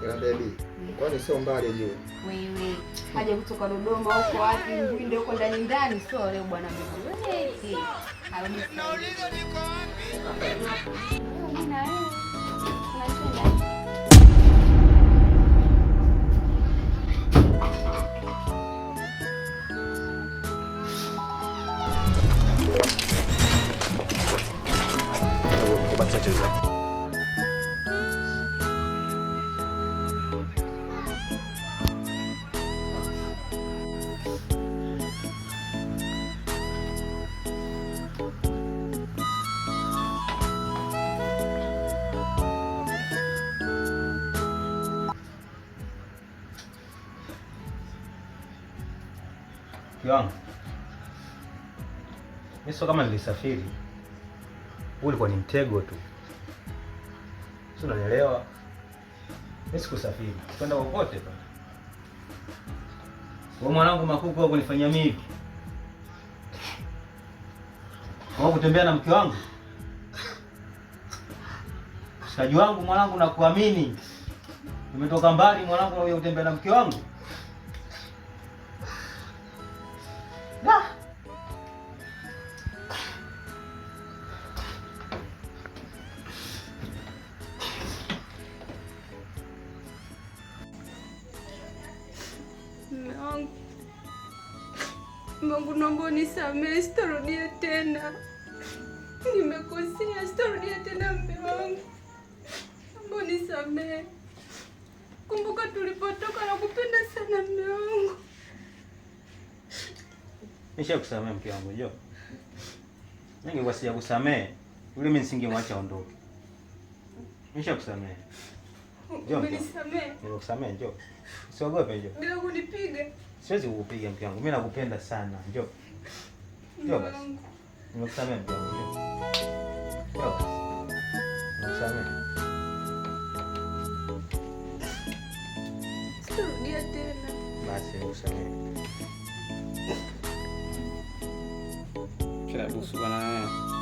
Ila baby, kwani sio mbali juu. Wewe haja kutoka Dodoma huko wapi Mbwinde huko ndani ndani, sio leo bwana baby. Wewe arudi. Nauliza niko wapi? Mimi na wewe tunachenda. Mke wangu, mimi sio kama nilisafiri. Huu ulikuwa ni mtego tu, si unanielewa? Mimi sikusafiri kwenda kokote pale. Wewe mwanangu makuku wako kunifanyia mimi hivi, kwa kutembea na mke wangu, mshikaji wangu, mwanangu, nakuamini. Nimetoka mbali mwanangu, na kutembea na mke wangu. Da. Mume wangu, mume wangu, naomba unisamehe, sitarudia tena. Nimekosea, sitarudia tena mume wangu, naomba unisamehe. Kumbuka tulipotoka, nakupenda sana mume wangu. Nishakusamehe mke wangu, njoo. Ningekuwa sijakusamehe, yule mimi nisingemwacha aondoke. Nishakusamehe. Njoo mke wangu. Umenisamehe Nimekusamehe, njoo. Usiogope, njoo. bila kunipiga Siwezi kukupiga mke wangu. Mimi nakupenda sana. Njoo. mume Njoo basi. wangu. Nimekusamehe mke wangu, njoo. Njoo basi. Nimekusamehe. Sitarudia tena. Basi nimekusamehe. Kila busu bana wewe.